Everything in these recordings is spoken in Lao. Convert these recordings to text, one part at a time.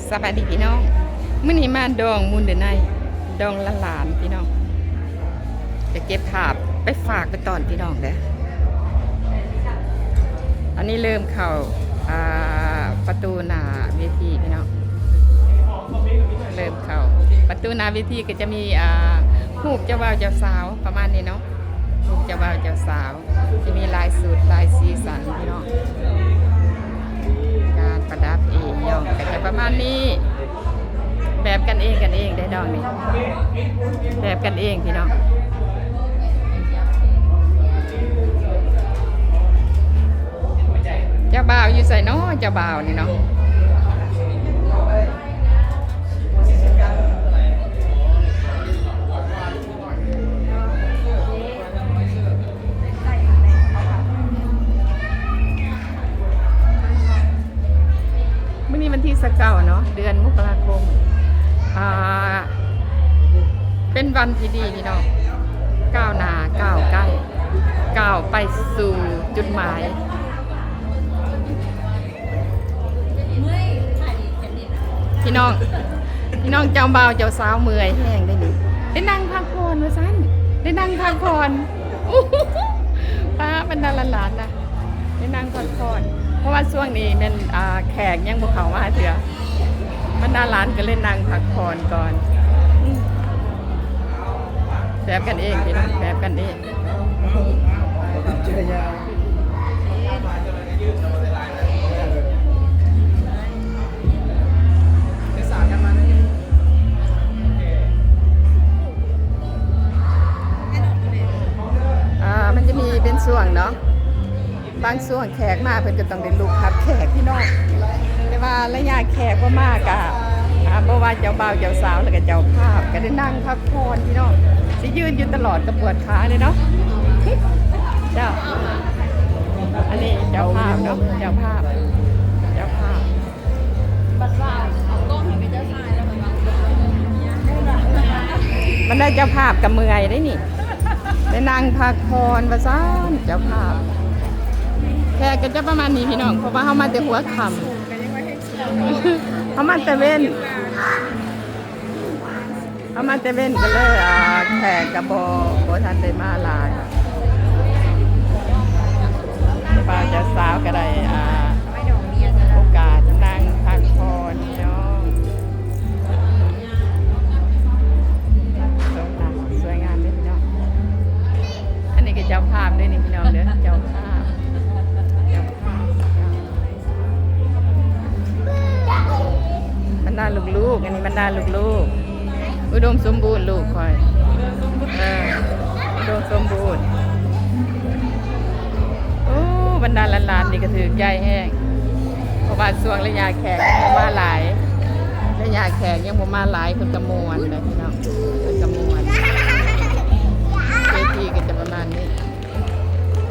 ສະບາຍດີພີ່ນ້ອງ, ມື້ນີ້ມາດອງມູນເດີໄນ ດອງຫຼານໆ ພີ່ນ້ອງ, ຈະເກັບພາບໄປຝາກໄປຕ້ອນພີ່ນ້ອງເດີ້. ອັນນີ້ເລີ່ມເຂົ້າ ອ່າ ປະຕູໜ້າເວທີພີ່ນ້ອງ, ເລີ່ມເຂົ້າປະຕູໜ້າເວທີ ກໍຈະມີ ອ່າ ຮູບເຈົ້າບ່າວເຈົ້າສາວ ປະມານນີ້ເນາະ, ຮູບເຈົ້າບ່າວເຈົ້າສາວ. ຈະມີຫຼາຍຊຸດຫຼາຍສີສັນພີ່ນ້ອງ, ການປະດັບເອຍອງກໍຈະປະມານນີ້, ແບບກັນເອງກັນເອງເດ້ດອງນີ້, ແບບກັນເອງພີ່ນ້ອງ. ເຈົ້າບ່າວຢູ່ໃສເນາະ ເຈົ້າບ່າວນີ້ເນາະ? ມື້ນີ້ວັນທີຊາວເກົ້າເນາະ ເດືອນມົກກະລາຄົມ, ອ່າ ເປັນວັນທີ່ດີພີ່ນ້ອງ, ກ້າວໜ້າ ກ້າວໃກ້ ກ້າວໄປສູ່ຈຸດໝາຍ. ພີ່ນ້ອງ ພີ່ນ້ອງ ເຈົ້າບ່າວເຈົ້າສາວເມື່ອຍແຮງເດ້ນີ້, ໄດ້ນັ່ງພັກຜ່ອນວ່າຊັ້ນ, ໄດ້ນັ່ງພັກຜ່ອນ. ປ້າ ບັນດາຫຼານໆນະ ໄດ້ນັ່ງພັກຜ່ອນ, ເພາະວ່າຊ່ວງນີ້ແມ່ນ ອ່າ ແຂກຍັງບໍ່ເຂົ້າມາເທື່ອ, ບັນດາຫຼານກໍເລີຍນັ່ງພັກຜ່ອນກ່ອນ. ແບບກັນເອງພີ່ນ້ອງ ແບບກັນເອງ. ອ່າ ມັນຈະມີເປັນຊ່ວງເນາະ, ບາງຊ່ວງແຂກມາເພິ່ນກໍຕ້ອງໄດ້ລຸກຮັບແຂກພີ່ນ້ອງ, ແຕ່ວ່າໄລຍະແຂກບໍ່ມາກະ ອ່າ ບໍ່ວ່າເຈົ້າບ່າວເຈົ້າສາວ ແລ້ວກະເຈົ້າພາບກະໄດ້ນັ່ງພັກຜ່ອນພີ່ນ້ອງ, ຊິຢືນຢູ່ຕະຫຼອດກະປວດຂາເດ້ເນາະ. ເຈົ້າ ອັນນີ້ເຈົ້າພາບເນາະ ເຈົ້າພາບ ເຈົ້າພາບ. ບັດວ່າເອົາກ້ອງໃຫ້ເຂົາເຈົ້າຖ່າຍແລ້ວ ບັດວ່າ ບັນດາເຈົ້າພາບກະເມື່ອຍເດ້ນີ້, ໄດ້ນັ່ງພັກຜ່ອນວ່າຊັ້ນ ເຈົ້າພາບ. ແຂກກໍຈະປະມານນີ້ພີ່ນ້ອງ, ເພາະວ່າເຮົາມາແຕ່ຫົວຄ່ຳ, ເຮົາມາແຕ່ເວັນ. ເຮົາມາແຕ່ເວັນກໍເລີຍ ອ່າ ແຂກກໍບໍ່ ບໍ່ທັນໄດ້ມາຫຼາຍ. ເຈົ້າບ່າວເຈົ້າສາວກໍໄດ້ ອ່າ ໂອກາດນັ່ງພັກຜ່ອນພີ່ນ້ອງ. ສວຍງາມເດ້ພີ່ນ້ອງ. ອັນນີ້ກໍເຈົ້າພາບເດ້ນີ້ພີ່ນ້ອງເດີ, ເຈົ້າພາບ ເຈົ້າພາບ. ບັນດາລູກໆ ອັນນີ້ບັນດາລູກໆ ອຸດົມສົມບູນລູກຂ້ອຍ, ເອີ ອຸດົມສົມບູນ. ໂອ້ ບັນດາຫຼານໆ ນີ້ກໍຖືກໃຈແຮງ ເພາະວ່າຊ່ວງໄລຍະແຂກຍັງບໍ່ມາຫຼາຍ, ໄລຍະແຂກຍັງບໍ່ມາຫຼາຍ ເພິ່ນກໍມ່ວນໄດ໋ພີ່ນ້ອງ, ເພິ່ນກໍມ່ວນ. ເວທີກໍຈະປະມານນີ້.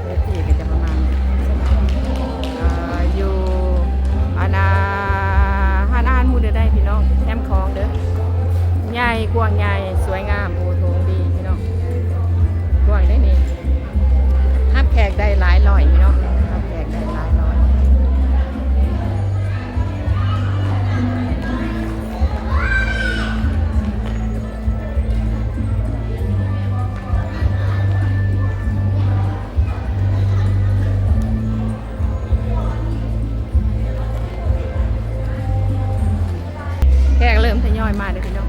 ເວທີກໍຈະປະມານ ເອີ ຢູ່ອັນນ່າ ຮ້ານອາຫານໝູ່ເດີໄດ໋ພີ່ນ້ອງ, ແຄມຂອງເດີ, ໃຫຍ່ ກວ້າງໃຫຍ່ ສວຍງາມ, ໂອ້ ໂຖງດີພີ່ນ້ອງ, ກວ້າງເດ້ນີ້, ຮັບແຂກໄດ້ຫຼາຍຮ້ອຍພີ່ນ້ອງ, ຮັບແຂກໄດ້ຫຼາຍຮ້ອຍ. ແຂກເລີ່ມທະຍອຍມາເດີພີ່ນ້ອງ,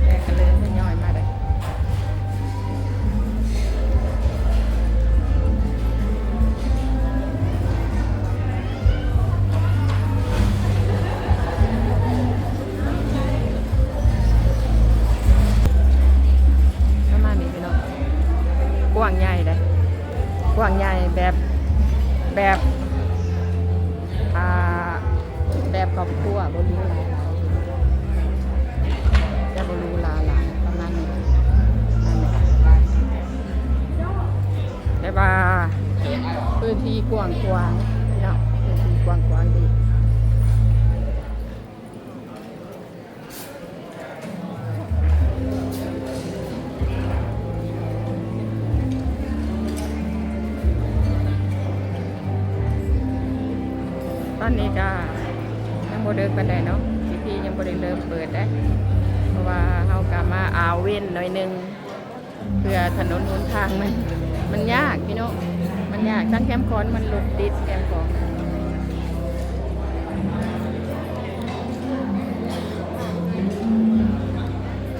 ແຂກກໍເລີ່ມທະຍອຍມາເດີ. ປະມານນີ້ພີ່ນ້ອງ, ກວ້າງໃຫຍ່ເດ້, ກວ້າງໃຫຍ່ແບບ ແບບ ອ່າ ແບບຄອບຄົວ ບໍ່ຫຼູຫຼາຫຼາຍ, ຈະບໍ່ຫຼູຫຼາຫຼາຍ ປະມານນີ້, ປະມານນີ້. ແຕ່ວ່າພື້ນທີ່ກວ້າງຂວາງເນາະ, ພື້ນທີ່ກວ້າງຂວາງດີ. ຕອນນີ້ກະຍັງບໍ່ເດິກປານໃດເນາະ, ຊິ ບໍ່ໄດ້ເລີ່ມເປີດເດ້ ເພາະວ່າເຮົາກໍມາອາວເວັ້ນໜ້ອຍໜຶ່ງ ເພື່ອຖະໜົນຫົນທາງມັນ ມັນຍາກພີ່ນ້ອງ ມັນຍາກ ທາງແຄມຂອນມັນລົດຕິດ ແຄມຂອນ